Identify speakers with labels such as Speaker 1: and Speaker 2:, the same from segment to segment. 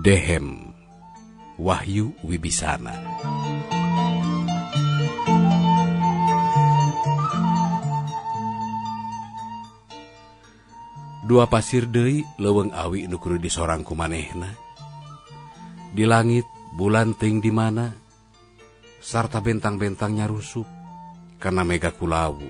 Speaker 1: Dehem Wahyu Wibisana. Dua pasir deui leuweung awi nu kudu disorang ku manehna. Di langit bulan teuing di mana sarta bentang-bentang nyarusup kana mega kulawu.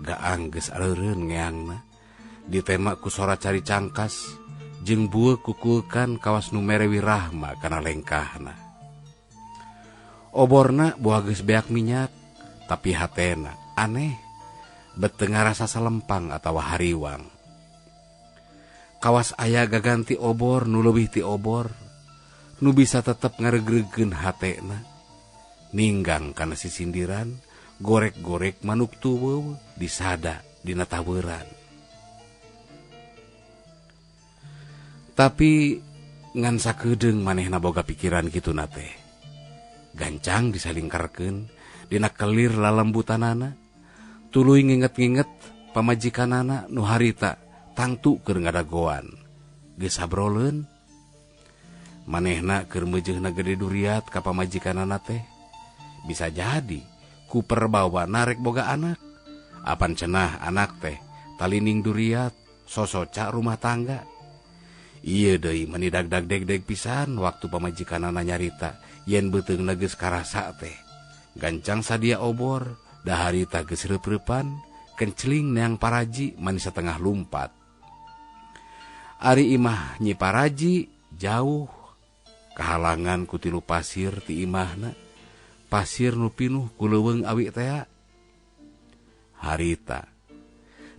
Speaker 1: Gaang geus areureun ngeangna ditema ku sora cari cangkas jeung bueuk kukulkan kawas nu mere wirahma kana lengkahna. Oborna buah geus beak minyak tapi hatena aneh bet teu ngarasa salempang atawa hariwang. Kawas aya gaganti obor nu leuwih ti obor nu bisa tetep ngareugreugkeun hatena. Ninggang kana sisindiran gorek-gorek manuk tuweuw disada dina taweuran. Tapi ngan sakedeung manehna boga pikiran kituna teh. Gancang disalingkarkeun dina kelir lalembutanana, tuluy nginget-nginget pamajikanana nu harita tangtu keur ngadagoan. Geus sabroleun manehna keur meujeuhna gede duriat ka pamajikanana teh. Bisa jadi ku perbawa narek boga anak. Apan cenah anak teh talining duriat sosoca rumah tangga. Ieu deui meni dagdag degdeg pisan waktu pamajikanana nyarita yen beuteungna geus karasa teh. Gancang sadia obor, da harita geus reup-reupan, kenceling neang paraji mani satengah lumpat. Ari imah Nyi Paraji jauh kahalangan ku tilu pasir ti imahna, pasir nu pinuh ku leuweung awi tea. Harita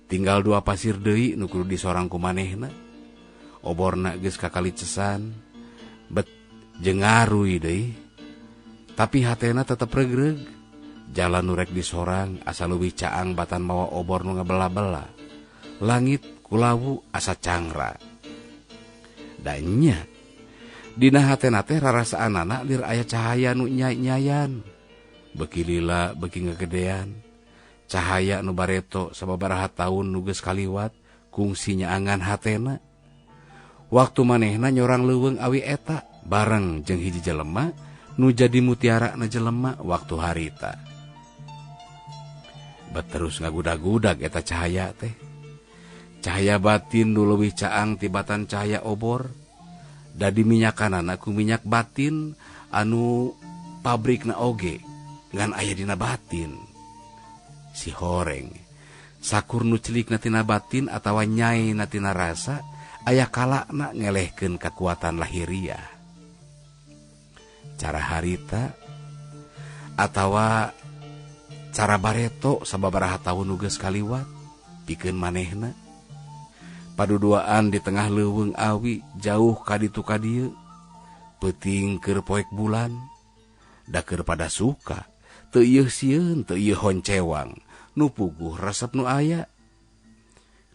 Speaker 1: tinggal dua pasir deui nu kudu disorang ku manehna. Oborna geus kakalicesan bet jeung ngaruy deui, tapi hatena tetep regreg. Jalan nu rek disorang asa leuwih caang batan mawa obor nu ngabela-bela. Langit kulawu asa cangra. Da nya dina hatena teh rarasaanana lir aya cahaya nu nyai-nyayan. Beuki lila beuki ngagedean. Cahaya nu bareto sababaraha taun nu geus kaliwat kungsi nyaangan hatena. Waktu manehna nyorang leuweung awi eta bareng jeung hiji jelema nu jadi mutiara na jelema waktu harita. Bet terus ngagudag-gudag eta cahaya teh. Cahaya batin nu leuwih caang tibatan cahaya obor. Da diminyakanana ku minyak batin anu pabrikna oge ngan aya dina batin. Si horeng sakur nu celikna tina batin atawa nyaina tina rasa aya kalakna ngelehkeun kakuatan lahiriah. Cara harita atawa cara bareto sababaraha taun nu geus kaliwat pikeun manehna. Paduduaan di tengah leuweung awi jauh ka ditu ka dieu, peuting keur poek bulan, da keur pada suka teu ieuh sieun teu ieuh honcewang nu puguh resep nu aya.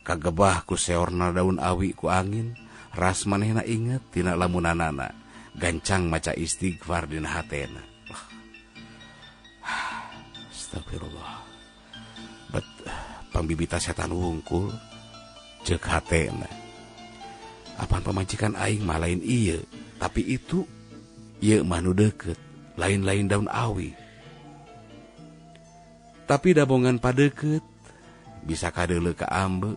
Speaker 1: Kagebah ku seorna daun awi ku angin, ras manehna inget tina lamunanana, gancang maca istighfar dina hatena. Astagfirullah. Bet pambibita setan wungkul ceuk hatena. Apan pamajikan aing mah lain ieu, tapi itu ieu mah nu deukeut, lain-lain daun awi. Tapi dabongan padeukeut bisa kadeuleu ka ambe,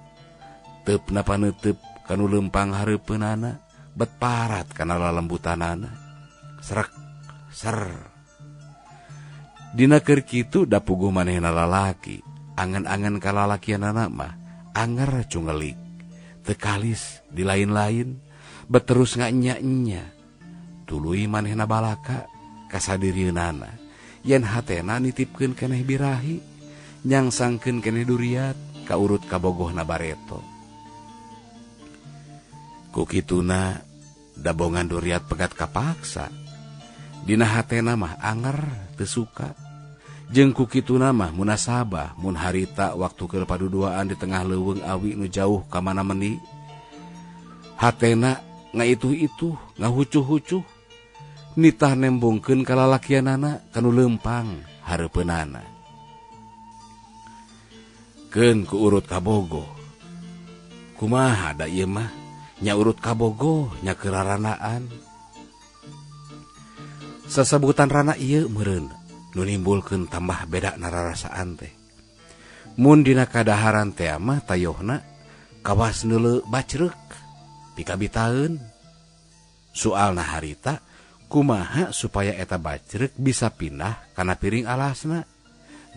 Speaker 1: teupna paneuteub kanu leumpang hareupeunana, bet parat kana lalembutanana. Srek ser. Dina keur kitu da puguh manehna lalaki, angan-angan ka lalakianana mah anger cungelik, teu kalis di lain-lain, bet terus nganya-nya. Tuluy manehna balaka kasadirieunana, yen hatena nitipkeun keneh birahi, nyangsangkeun keneh duriat ka urut kabogohna bareto. Ku kituna dabongan duriat pegat kapaksa. Dina hatena mah anger teu suka. Jeung ku kituna mah munasabah mun harita waktu keur paduduaan di tengah leuweung awi nu jauh ka mana meni. Hatena ngaituh-ituh, ngahucuh-hucuh, nitah nembongkeun ka lalakianana kanu leumpang hareupeunana. Keun ku urut kabogoh. Kumaha da ieu mah Nya urut kabogoh nya keraranaan. Sasebutan rana ieu meureun nu nimbulkeun tambah beda nararasaan teh. Mun dina kadaharan teh mah tayohna kawas neuleu bacreuk pikabitaeun. Soalna harita kumaha supaya eta bacreuk bisa pindah kana piring alasna.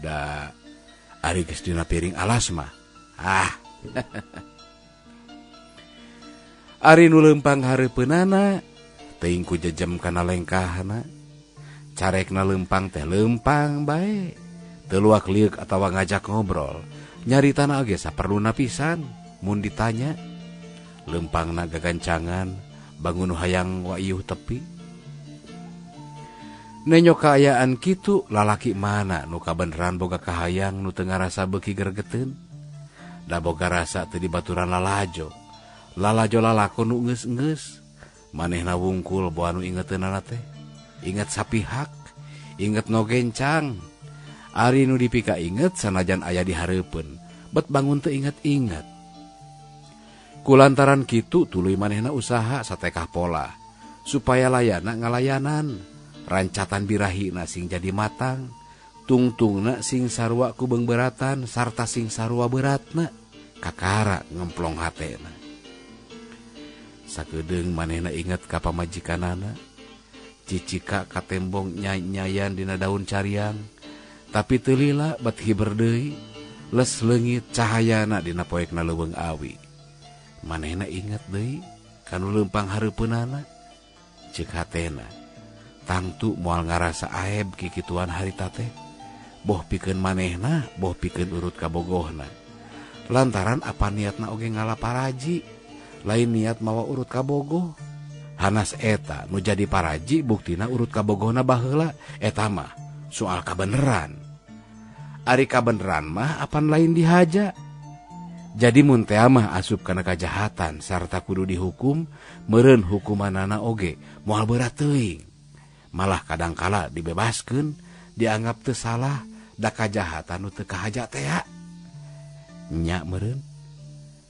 Speaker 1: Da ari geus dina piring alas mah. Ah. Ari nu leumpang hareupeunana teuing ku jejem kana lengkahna. Carekna leumpang teh leumpang bae. Teu luak lieuk atawa ngajak ngobrol. Nyaritana oge saperluna pisan mun ditanya. Leumpangna gagancangan bangun hayang waiuh tepi. Nenyo kaayaan kitu lalaki mana nu kabeneran boga kahayang nu teu ngarasa beuki gregeteun. Da boga rasa teu dibaturan lalajo. Lalajo lalakon nu geus-geus. Manehna wungkul boa nu ingeteunana teh. Inget sapihak, inget no gencang. Ari nu dipika inget sanajan aya di hareupeun, bet bangun teu inget-inget. Kulantaran kitu tuluy manehna usaha satekah pola supaya layana ngalayanan, rancatan birahina sing jadi matang, tungtungna sing sarua ku beungbeuratan sarta sing sarua beratna, kakara ngemplong hatena. Sakedeung manehna inget ka pamajikanana, cicika katembong nyai-nyayan dina daun cariang, tapi teu lila bet hiber deui, les leungit cahayana dina poekna leuweung awi. Manehna inget deui kanu leumpang hareupeunana, ceuk hatena tangtu moal ngarasa aeb kikituan harita teh, boh pikeun manehna boh pikeun urut kabogohna. Lantaran apa niatna oge ngala paraji, lain niat mawa urut kabogoh. Hanas eta nu jadi paraji buktina urut kabogohna baheula, eta mah soal kabeneran. Ari kabeneran mah apan lain dihaja. Jadi mun teh mah asup kana kajahatan sarta kudu dihukum, meureun hukumanana oge moal berat teuing. Malah kadangkala dibebaskeun, dianggap teu salah, da kajahatan nu teu kahaja teh. Nya meureun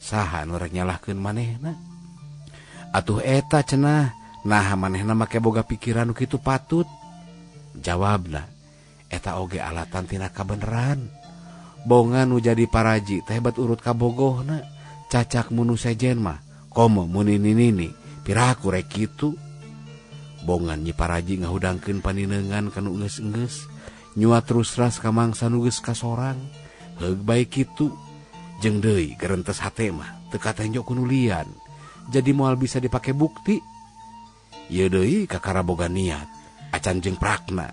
Speaker 1: saha nu rek nyalahkeun manehna? Atuh eta cenah, naha manehna make boga pikiran nu kitu patut? Jawabna, eta oge alatan tina kabeneran. Bongan nu jadi paraji teh hebat urut kabogohna, cacak munu sejen mah komo munini-nini, piraku rek kitu. Bongan nyi paraji ngahudangkeun paninengan kanu geus-geus, nyuat terus-ras ka mangsa nu geus kasorang. Heug bae kitu. Jeung deui gerentes hate mah teu katenjo ku nu lian, jadi moal bisa dipake bukti. Ieu deui kakara boga niat acan jeung prakna.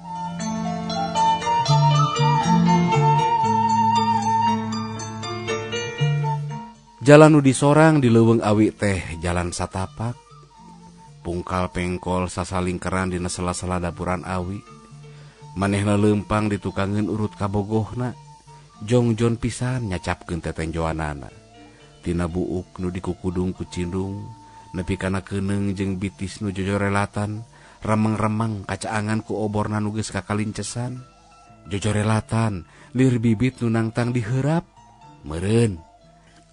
Speaker 1: Jalan nu disorang di leuweung awi teh jalan satapak, pungkal pengkol sasalingkeran dina sela-sela dapuran awi. Manehna leumpang ditukangeun urut kabogohna, jongjon pisan nyacapkeun tetenjoanana. Tina buuk nu dikukudung ku cindung, nepi kana keuneung jeung bitis nu jojorelatan, remeng-remeng kacaangan ku oborna nu geus kakalincesan. Jojorelatan lir bibit nu nangtang diheurap, meureun.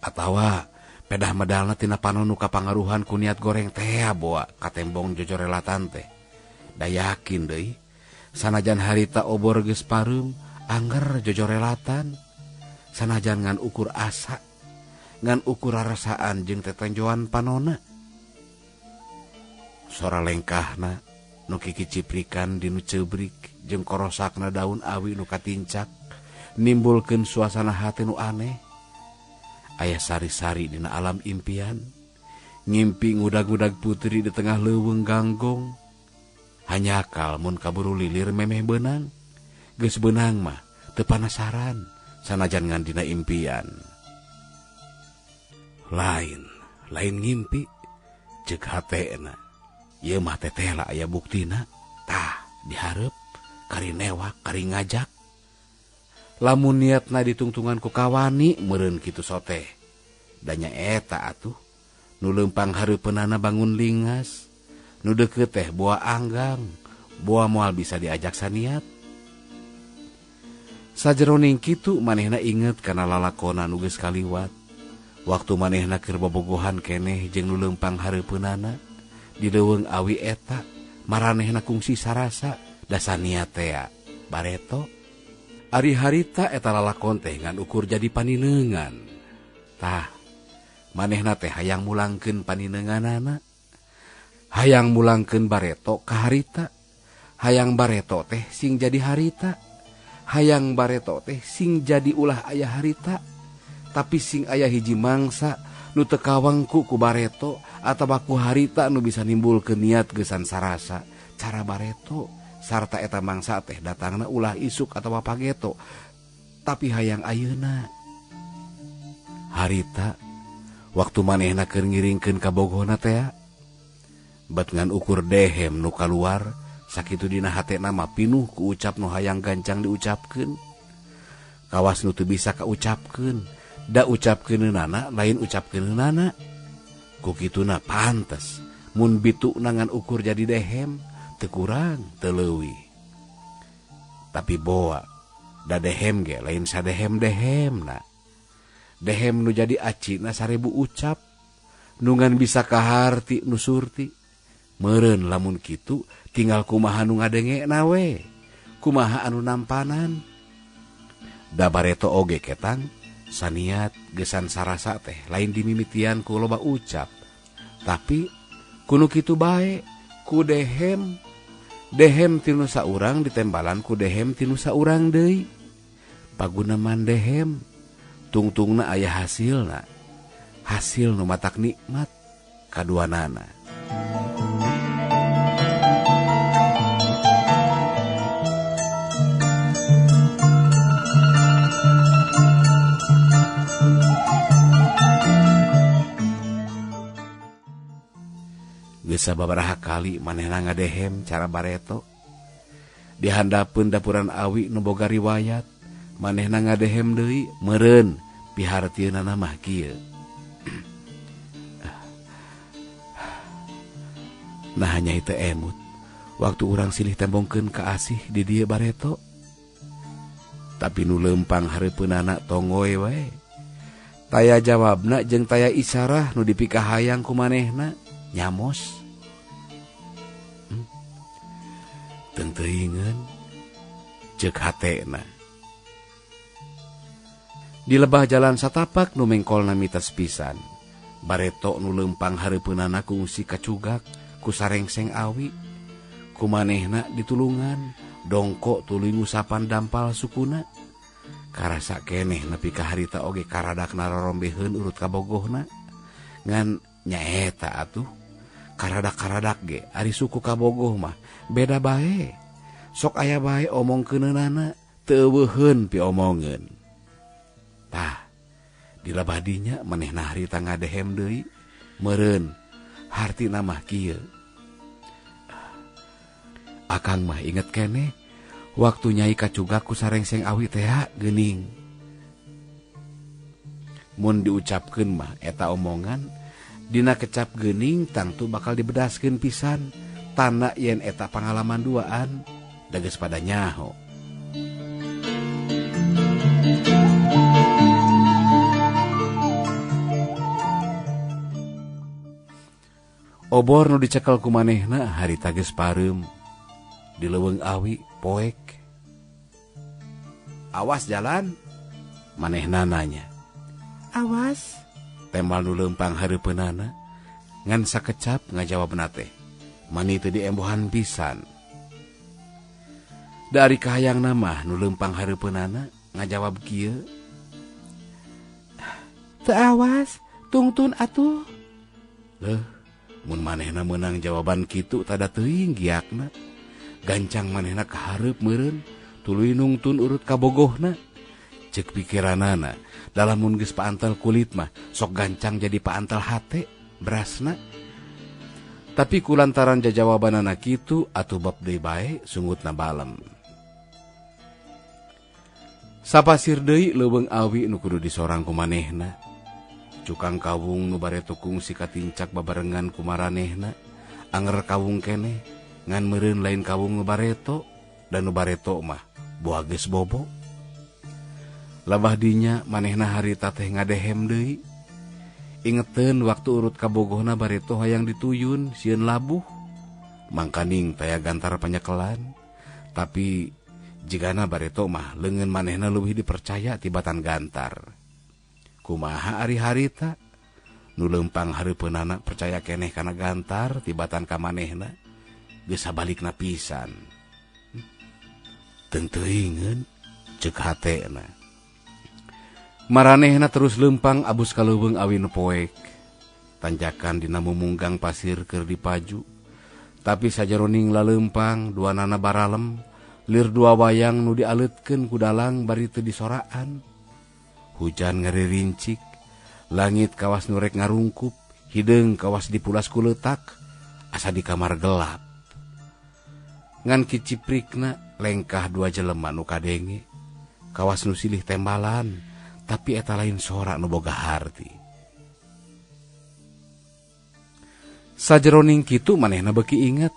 Speaker 1: Atawa pedah medalna tina panon nu kapangaruhan ku niat goreng teh boa katembong jojorelatan teh. Da yakin deui, sanajan harita obor geus pareum, angger jojorelatan. Sanajan ngan ukur asa, ngan ukur rarasaan jeung tetenjoan panona. Sora lengkahna nu kikiciprikan dinu ceubrik jeung korosakna daun awi nu katincak nimbulkeun suasana hate nu aneh. Aya sari-sari dina alam impian, ngimpi ngudag-ngudag putri di tengah leuweung ganggong. Hanyakal mun kaburu lilir memeh beunang, geus beunang mah teu panasaran sanajan ngan dina impian. Lain, lain ngimpi, ceuk hatena. Ieu mah teteh lah aya buktina. Tah, dihareup, kari newak, kari ngajak. Lamun niatna ditungtungan ku kawani meureun kitu soteh. Da nya eta atuh, nu leumpang hareupeunana bangun lingas, nu deukeut teh boa anggang, boa moal bisa diajak saniat. Sajeroning kitu manehna inget kana lalakona nu geus kaliwat. Waktu manehna keur bobogohan keneh jeung nu leumpang hareupeunana di leuweung awi eta maranehna kungsi sarasa dasania tea bareto. Ari harita eta lalakon teh ngan ukur jadi paninengan. Tah manehna teh hayang mulangkeun paninenganana, hayang mulangkeun bareto ka harita, hayang bareto teh sing jadi harita, hayang bareto teh sing jadi ulah aya harita. Tapi sing aya hiji mangsa nu teu kawangku ku bareto atawa ku harita nu bisa nimbulkeun niat geusan sarasa cara bareto sarta eta mangsa teh datangna ulah isuk atawa pageto tapi hayang ayeuna. Harita waktu manehna keur ngiringkeun kabogohna teh bet ngan ukur dehem nu kaluar sakitu dina hatena mah pinuh ku ucap nu hayang gancang diucapkeun, kawas nu teu bisa kaucapkeun. Da ucapkeunana lain ucapkeunana ku kituna pantes mun bitu ngan ukur jadi dehem teu kurang teu leuwih. Tapi boa da dehem ge lain sadehem-dehemna, dehem nu jadi acina 1000 ucap nu ngan bisa kaharti nu surti. Meureun lamun kitu tinggal kumaha nu ngadengena we, kumaha anu nampanan. Da bareto oge ketang saniat gesan sarasa teh lain dimimitian ku loba ucap, tapi kuno kitu bae ku dehem dehem tinu saurang ditembalan ku dehem tinu saurang deui. Paguneman dehem tungtungna aya hasilna, hasil nu matak nikmat kaduanana. Geus sababaraha kali manehna ngadehem cara bareto dihandapeun dapuran awi nu boga riwayat manehna ngadehem deui meureun pihartieunana mah kieu. Nah hanya itu emut waktu urang silih tembongkeun ka asih di dieu bareto, tapi nu leumpang hareupeunana tongoy wae taya jawabna jeung taya isarah nu dipikahayang ku manehna nyamos. Teuingeun ceuk hatena. Di lebah jalan satapak nu mengkolna mites pisan, bareto nu leumpang hareupeunana kungsi kacugak ku sarengseng awi, ku manehna ditulungan dongkok tuluy ngusapan dampal sukuna. Karasa keneh nepi ka harita oge karadakna rorombeheun urut kabogohna. Ngan nyaeta atuh karadak-karadak ge ari suku kabogoh mah beda bae, sok aya bae omongkeuneunana teu euweuheun piomongeun. Tah di labadinya manehna harita ngadehem deui meureun hartina mah kieu. Akang mah inget keneh waktu nyai kacugak ku sarengseng awi teh geuning. Mun diucapkeun mah eta omongan dina kecap geuning tangtu bakal dibedaskeun pisan tanda yen eta pangalaman duaan da geus pada nyaho. Obor nu dicekel ku manehna harita geus pareum di leuweung awi poek. Awas jalan, manehna nanya. Awas, tembal nu leumpang hareupeunana ngan sakecap ngajawabna teh mani teu diembohan pisan. Dari kahayangna mah nu leumpang hareupeunana ngajawab kieu. Teu awas, tungtun atuh. Leuh, mun manehna meunang jawaban kitu tada teuing giakna. Gancang manehna kahareup meureun tuluy nungtun urut kabogohna. Ceuk pikiranana, lamun geus paantel kulit mah sok gancang jadi paantel hate berasna. Tapi kulantaran jajawabanana kitu atuh bab deui bae sungutna balem. Sapasir deui leuweung awi nu kudu disorang ku manehna. Cukang kawung nu bare tukung si katincak babarengan ku maranehna. Anger kawung keneh ngan meureun lain kawung nu bareto dan nu bareto mah boa geus bobo. Labah dinya manehna harita teh ngadehem deui. Ingeteun waktu urut kabogohna bareto hayang dituyun sieun labuh. Mangkaning taya gantar panyekelan. Tapi jigana bareto mah leungeun manehna leuwih dipercaya tibatan gantar. Kumaha ari harita? Nu leumpang hareupeunana percaya keneh kana gantar tibatan ka manehna. Geus sabalikna pisan. Teuing ceuk hatena. Maranehna terus leumpang abus ka leuweung awi nu poek. Tanjakan dina mumunggang pasir keur dipaju. Tapi sajeroning laleumpang duanana baralem, lir dua wayang nu dialeutkeun ku dalang bari teu disoraan. Hujan ngaririncik, langit kawas nu rek ngarungkup, hideung kawas dipulas ku leutak, asa di kamar gelap. Ngan kiciprikna lengkah dua jelema nu kadenge, kawas nu silih tembalan, tapi eta lain sora nu boga harti. Sajeroning kitu manehna beuki inget,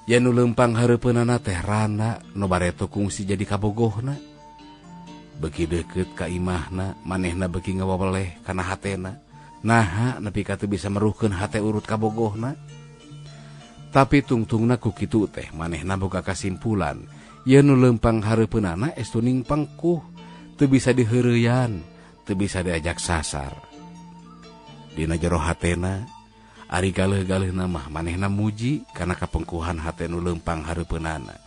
Speaker 1: yen nu leumpang hareupeunana teh rana nu bareto kungsi jadi kabogohna. Beuki deukeut ka imahna, manehna beuki ngawaweleh kana hatena. Naha nepi ka teu bisa meruhkeun hate urut kabogohna. Tapi tungtungna ku kitu teh manehna boga kasimpulan yen nu leumpang hareupeunana estu ning pangkuh, teu bisa diheureyan, teu bisa diajak sasar. Dina jero hatena ari galeuh-galeuhna mah manehna muji kana kapengkuhan hate nu leumpang hareupeunana.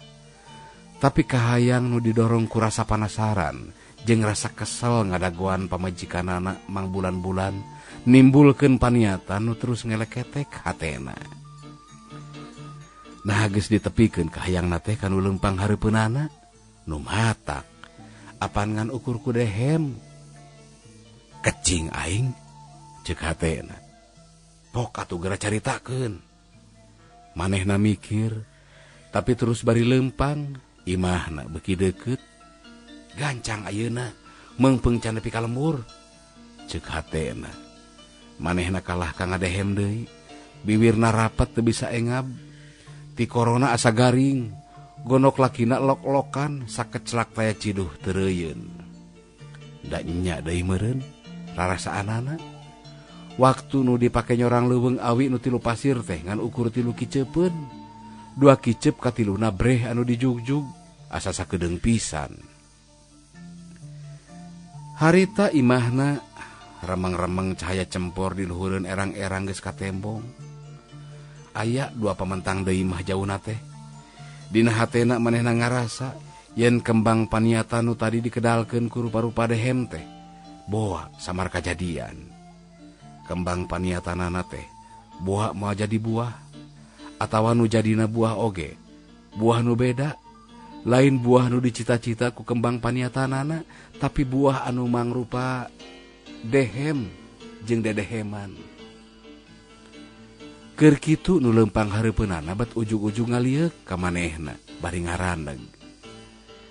Speaker 1: Tapi kahayang nu didorong ku rasa panasaran jeung rasa kesel ngadagoan pamajikanana mangbulan-bulan nimbulkeun paniatan nu terus ngeleketek hatena. Nah geus ditepikeun kahayangna teh ka nu leumpang hareupeunana nu matak apan ngan ukur ku dehem. Kecing aing ceuk hatena. Pok atuh geura caritakeun. Manehna mikir tapi terus bari leumpang, imahna beuki deukeut. Gancang ayeuna meungpeung can nepi ka lembur ceuk hatena. Manehna kalah ka ngadehem deui, biwirna rapet teu bisa engab. Ti korona asa garing, gonok lakina lok-lokan sakeclak taya ciduh tereuyeun. Da nya deui meureun rarasaanana. Waktu nu dipake nyorang leuweung awi nu tilu pasir teh ngan ukur 3 kicepeun. 2 kicep katiluna breh anu dijugjug asa sakedeung pisan. Harita imahna remeng-remeng cahaya cempor di luhureun erang-erang geus katembong. Aya 2 pamentang deui mah jauhna teh. Dina hatena manehna ngarasa yen kembang paniatan nu tadi dikedalkeun ku rupa-rupa dehem teh boa samar kajadian. Kembang paniatanana teh boa moal jadi buah atawa nu jadina buah oge buah nu beda, lain buah nu dicita-cita ku kembang paniatanana, tapi buah anu mangrupa dehem jeung dedeheman. Keur kitu nu leumpang hareupeunana bat ujug-ujug ngalieuk ka manehna bari ngaraneg.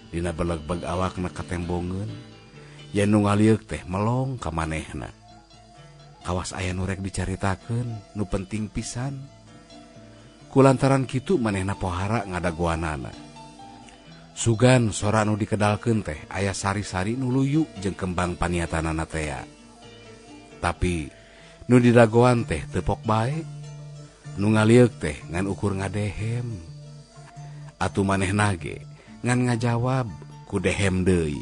Speaker 1: Dina belegbeg awakna katembongeun, yen nu ngalieuk teh melong ka manehna. Kawas aya nu rek dicaritakeun nu penting pisan. Kulantaran kitu manehna pohara ngadagoanana. Sugan sora nu dikedalkeun teh aya sari-sari nu luyu jeung kembang paniatanana tea. Tapi nu didagoan teh teu pok bae. Nu ngalieuk teh ngan ukur ngadehem. Atuh manehna ge ngan ngajawab ku dehem deui.